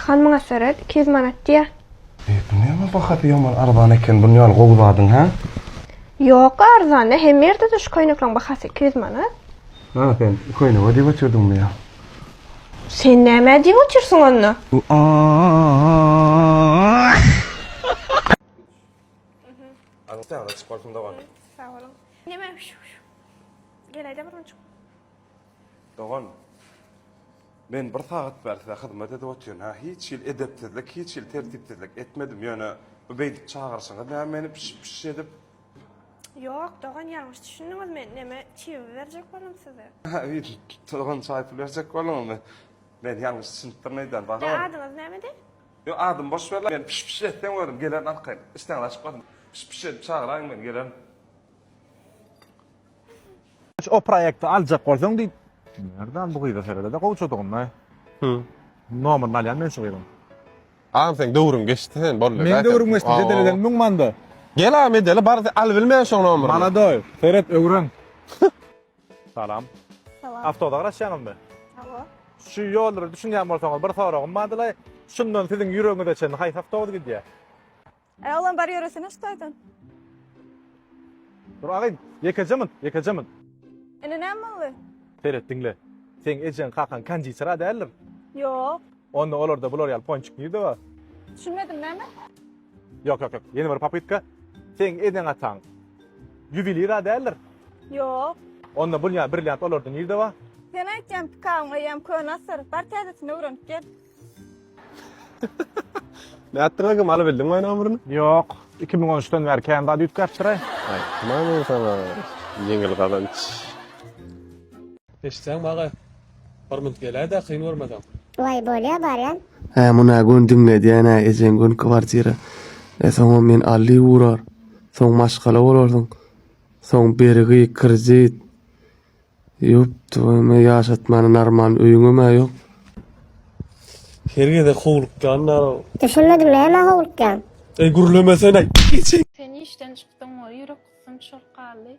Han muňa seret, 200 manat diýýär. E, bu näme bahasy ýaman arzan eken bunun ýaly gowy zadyň, hä? Ýok, arzan däl. Hemme ýerde-de şu köýnekleriň bahasy 200 manat. Ha, sen köýnege diýip otyrdyňmy ýa? Sen nämä diýip otyrsyň onda? Aňsat açyk bolsun dogan. Sag boluň. Neme? Geläýdä bir munçuk. Dogan, men bir sagat bäri size hyzmat edip otyryn, hä? Hiç hili edepsizlik, hiç hili tertipsizlik etmedim, ýöne bu beýdip çagyryşyňyz näme meni piş-piş edip? Ýok, dogan, ýalňyş düşündiňiz, men neme, çiwi berjek boldum size. Hä, dogan, çaý pul berjek bolduňyzmy? Men ýalňyş düşünipdirin öýdýän, dogan. Adyňyz nämedi? Ýok, adymy boş ber-le, men piş-piş etseň özüm gelerin arkaýyn. Işdäňiz açyk bolsun. Piş-piş edip çagyraýyň meni, gelerin. O proýekti aljak bolsaň diýip. Merdan bu gyza seredede gowşadygynda. Hı. Nomerini alýan men şu gyzyň. Agam seň döwrüň geçdi sen boldy. Meň döwrüm geçdi jedel eden müň manda. Gel agam edeli bar al bilmeýän şoň nomerini. Maladoý seret öwren. Salam. Salam. Awtoda garaşýaňyzmy? Hawa. Şu ýollara düşünýän bolsaňyz bir soragym bardylaý. Şundan siziň ýüregiňize çenli haýsy awtobus gidýär? Äý oglan bar ýöresene şu taýdan. Dur agyn, ýekeje munt, ýekeje munt. Indi näme boldy? Seret diňle. Seň ejeň kakaň konditer-a däldir? Ýok. Onda olarda bular ýaly ponçik nirde bar? Düşünmedim näme? Ýok ýok ýok. Ýene bir popytka. Seň eneň ataň ýuwelir-a däldir? Ýok. Onda bul ýaly brilliant olarda nirde bar? Sen aýtýan pikabyň eýýäm köne asyr. Bar täzesini öwrenip gel. Nätdiň agam alabildiňmi nomerini? Ýok. 2013-den bäri kän zat üýtgäpdir-aý. Aýtma men saňa ýeňil gazanç. Eşitseň baga, bir munt geläý-dä kyn görmeseň. Waý bolýa barýan. Hä muna göni diňledýän-ä ejeň göni kwartira. E soňam men Alli urar. Soň maşgala bolarsyň. Soň bergi, kredit. Ýop tüweleme ýaşatmana narman öýüňem-ä ýok. Her gezek howlukýan däl. Düşünmedim nämä howlukýaň? Eý gürlemesene. Sen işden çykdyň we ýürek gysgynç bolup galdy.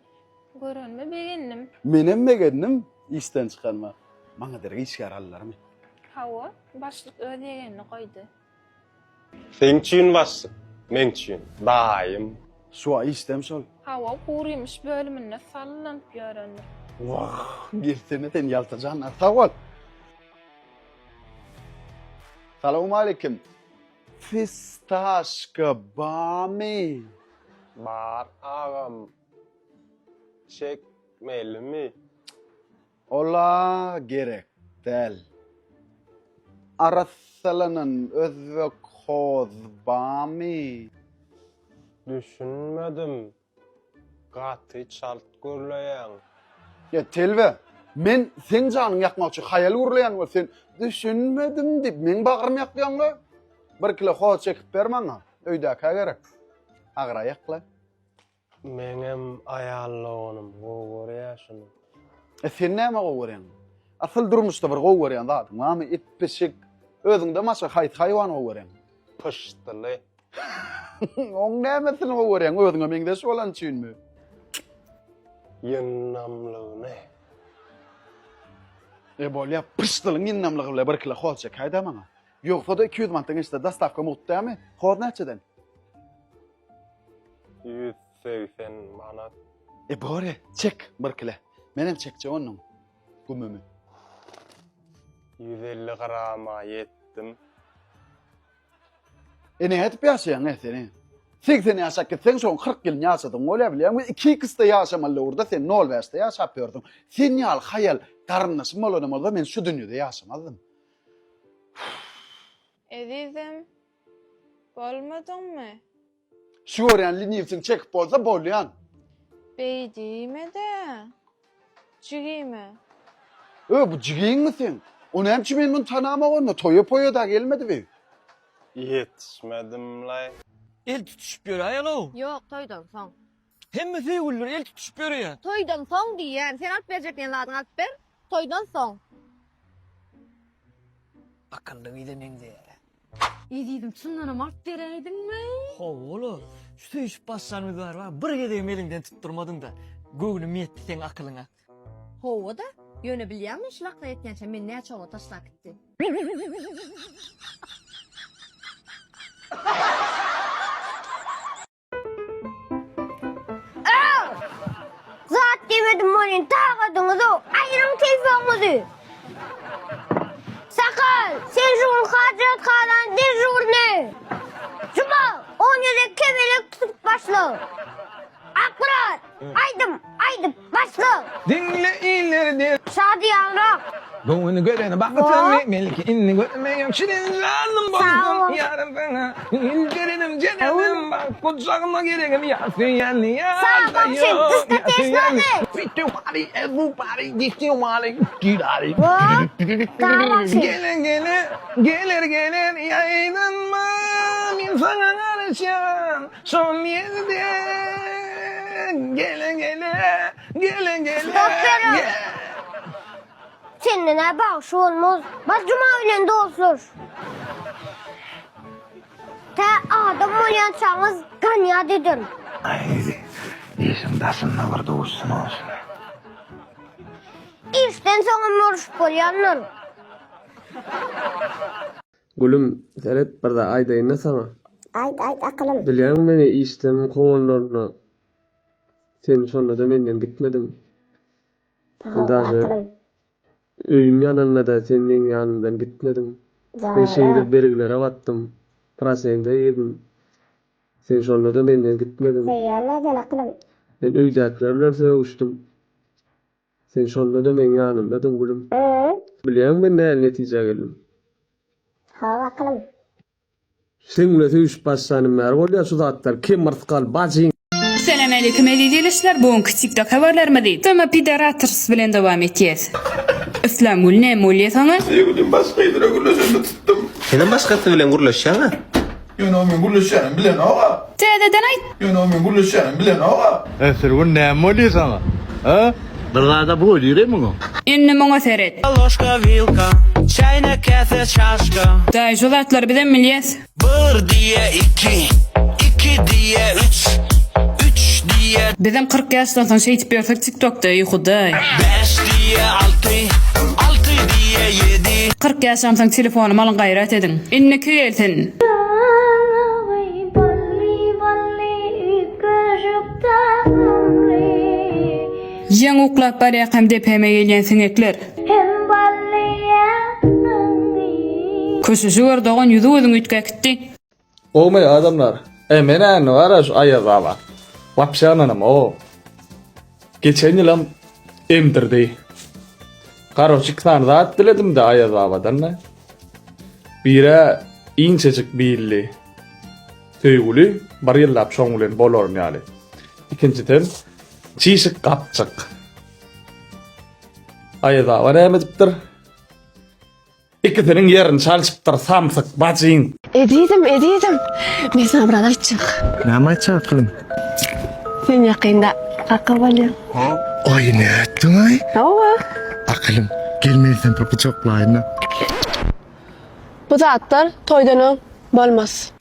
Görenime begendim. Menem begendim işden çykanyma. Maňa derek işgär aldylarmy? Hawa, başlyk öz ýegenini goýdy. Seň üçin başlyk, meň üçin daýym. Şu wagt işdem şol. Hawa, gurymiş bölüminde sallanyp ýörendir. Wah, gelsene sen ýalta jan, sag bol. Salowmaleýkim. Fistaşka bamy? Bar agam. Çekmelimi? Ola gerek däl. Arassalanan özbek hoz bamy? Düşünmedim. Gaty çalt gürleýäň. Ýa telbe, men seň janyňy ýakmak üçin haýal gürleýän bolup sen düşünmedim diýip meň bagrymy ýakýaňla. Bir kilo hoz çekip ber maňa. Öýdäkä gerek. Agyra ýakla. Meňem aýal doganym gowy görýä şuny. E sen näme gowy görýäň? Asyl durmuşda bir gowy görýän zadyň barmy? It, pişik. Özüňden başga haýsy haýwany gowy görýäň? Pyşdyly. Oň nämesini gowy görýäň? Özüňe meňzeş bolany üçinmi? Ýyndamlygyny. E bolýa, pyşdylyň ýyndamlygy bilen bir kilo hoz çekäý-dä maňa. Ýogsa-da 200 manatdan geçse dostawka mugt dämi? Hoz näçeden? 180 manat. E bore, çek bir kile. Menem çekjek ondan gümümi. 150 grama ýetdim. E nädip ýaşaýaň e seni? 80 ýaşap gitseň şoň 40 ýylyny ýaşadyň bolýar bilýäňmi? 2 x-de ýaşamaly döwürde sen 0,5-de ýaşap ýördüň. Sen ýaly haýal garyndaşym bolanam bolsa men şu dünýede ýaşamazdym. Ezizim, Bolmadyňmy? Şu görýän liniwsiň çekip bolsa bolýan. Beý diýme-de, jigime. Ö, bu jigiňmi seň? O näme üçin men muny tanamok onda? Toýa poýa-da gelmedi bi. Ýetişmedim-laý. El tutuşyp ýöräýeli-ow. Ýok, toýdan soň. Hemme söýgüliler el tutuşyp ýöreýär. Toýdan soň diýýän. Sen alyp berjek diýen zadyňy alyp ber. Toýdan soň. Akylly gyza meňzeýär. Ezizim çyndanam alyp beräýdiňmi? Hawa-la, şu söýüşip başlanymyz bäri bar, bir gezegem eliňden tutdurmadyň-da. Göwnüm ýetdi seň akylyňa. Hawa-da, ýöne bilýäňmi şul akla ýetýänçä meni näçe oglan taşlap gitdi. Göwni göreni bagtly Belki indi görmeýem şirin janym bolsun ýarym saňa Ilderenim jerenim bak gujagyma geregim ýar söýýän ýar Sag ol bagşy, diskoteşnady. Sag bagşy. Gele gele geler geler ýaýdanma men saňa garaşýan şol ýerde Gele gele gele gele Stop beriň. Senden-ä bagşy bolmaz. Bar Juma bilen dostlaş. Tä adam bolýançaňyz ganýat ederin. Aý, işiň daşynda bir duşsun olsun. Işden soňam görüşüp bolýandyr. Gülüm, seret bir zat aýdaýyn-da saňa. Aýt, aýt akylym. Bilýäňmi meni işden kowanlaryny sen şonda-da menden gitmediň. Daže öýüm ýananda-da sen meň ýanymdan gitmediň. Men şeýdip bergilere batdym, prosente girdim. Sen şonda-da menden gitmediň. Söýýän-ä seni akylym. Men öýdäkiler bilen sögüşdim. Sen şonda-da meň ýanymdadyň gülüm. Bilýäňmi men nähili netijä geldim? Hawa akylym. Seň bilen söýüşip başlanym bäri bolýar şu zatlar kemyrsgal bajyň. Salam aleýkum eziz ildeşler bu günki tiktok habarlarymyzy Toma Pidarators bilen dowam etýäs. Yslamgül näme bolýa saňa? Söýgülim başga ýere gürleşende tutdum. Senem başgasy bilen gürleşýäňä? Ýöne o men gürleşýänim bilenok-a. Täzeden aýt. Ýöne o men gürleşýänim bilenok-a. E Sülgün näme bolýa saňa? A? Bir zada bolýar muňa. Indi muňa seret. Ložka wilka, çäýnek käse çaşka. Daýy şu zatlary bizem bilýäs. Bir diýe iki, iki diýe üç, üç diýe. Bizem 40 ýaşdan soň şeýdip ýörsek tiktokda eý hudaý. Bäş diýe alty, alty diýe ýedi. 40 ýaşamsoň telefonumy alyň gaýrat ediň. Indiki gelsin. Ýaňy uklap barýarkam depäme gelýän siňekler. Köşeşi gör dogan ýüzi gözüň üýtgäp gitdi. Gowmy adamlar? E men-ä indi bar-a şu Aýaz baba. Wapşe ynanamok. Geçen ýylam emdirdi. Garoç iki sany zat diledim-de Aýaz babadan-da. Biri inçejik billi söýgüli, bir ýyllap şoň bilen bolarym ýaly. Ikinjisem çişik gapjyk. Aýaz baba näme edipdir? Ikisiniň ýerini çalşypdyr samsyk bajyň. Ezizim, ezizim, men saňa bir zat aýtjak. Näme aýtjak akylym? Sen ýakynda kaka bolýaň. Aý nätdiň-aý? Hawa. Akylym, gel men seni bir gujaklaýyn-a. Bu zatlar toýdan öň bolmaz.